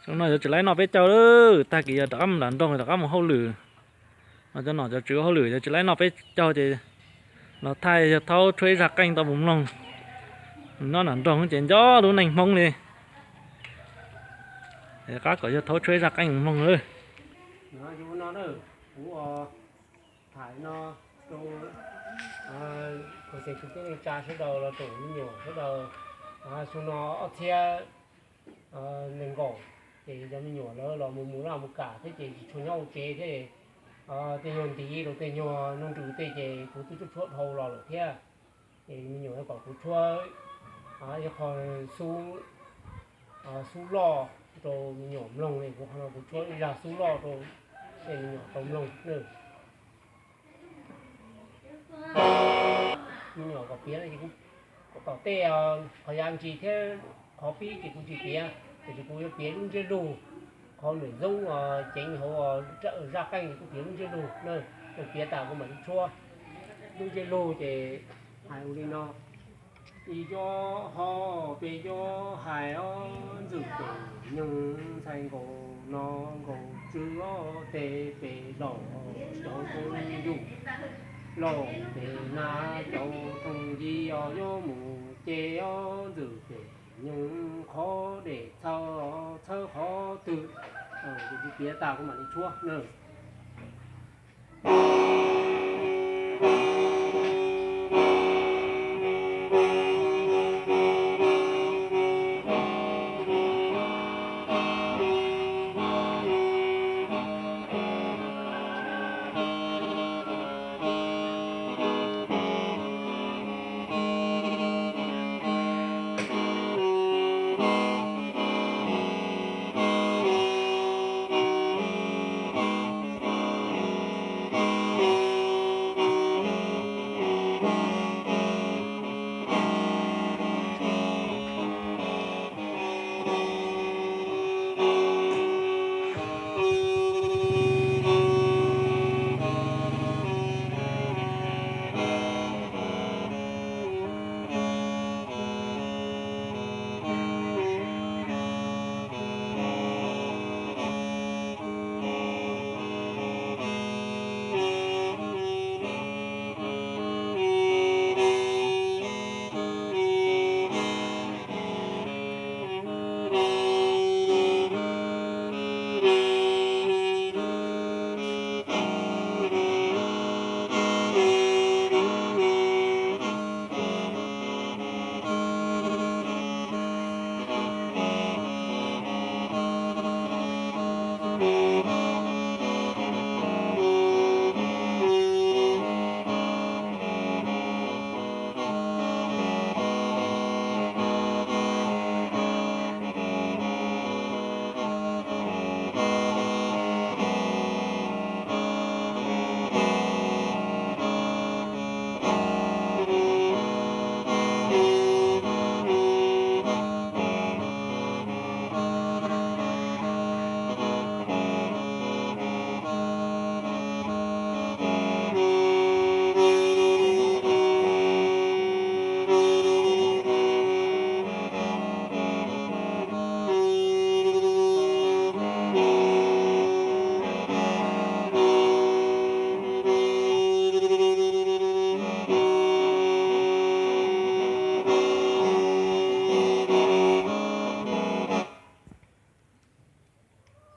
Xyoo no yuav tsis laib noj peb caug lawm, tag kis yog rov qab mus nram nroog, rov qab mus hauj lwm. Cov nom cov tswv hauj lwm yuav tsis laib noj peb caug ces los thaij yawg Thaub tshuab ib zaj qeej tau mus mloog. Nyob nram nroog ces nco lub neej Hmoob li. Qab kom yawg Thaub tshuab ib zaj qeej mus mloog lawm. Tham no rau kuv tus tij neej tsa sawv daws los rau me nyuam sawv daws. Xyoo no ob txhiab nees nkaum ces cov me nyuam lawv los mus mus laj mus kam thiab ces tsis tshua nyob hauv tsev thiab. Tej nyuag ntiv rau tej nyuag nuj nrws tej ces kuv twb tshuab tshuab dhau los lawm thiab. Ces me nyuam kom kuv tshuab ib qho xub loj rau me nyuam mloog ne, kuv qhov no kuv tshuab ib zaj xub loj rau tej me nyuam tau mloog na. Me nyuam kom piav no ces kuv tom tej qhov yav ntsis thiab qhov pib ces kuv tsis piav, tiam sis kuv yuav piav lub ntsiab lus, qhov nws zoo ceev hauv zaj qeej ces kuv piav lub ntsiab lus na. Kuv piav tas kuv mam li tshuab. Lub ntsiab lus ces hais ua li no: Ib co ho peb co hais ob ntxwg pem nyoog, ntxhais nkaus no nkaus tswv ob teg pem laus cov thooj yus, laus pem na cov thooj yig os, yuav mus ces ob ntxwg pem nyoog qhov dej txhawb txhawb qhov twg. Kuv piav tas kuv mam li tshuab na.